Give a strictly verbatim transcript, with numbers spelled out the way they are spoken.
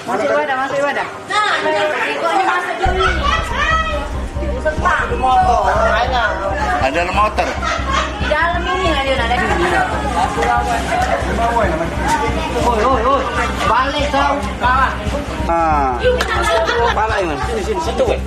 Masuk wadah, masuk wadah. Nah, ikutnya masuk dulu. Ada motor. Di dalam ini lah dia nak ada. Oi, oi, oi. Balik kau. Kalah. Ah. Balik, Mas. Sini, sini, situ, weh.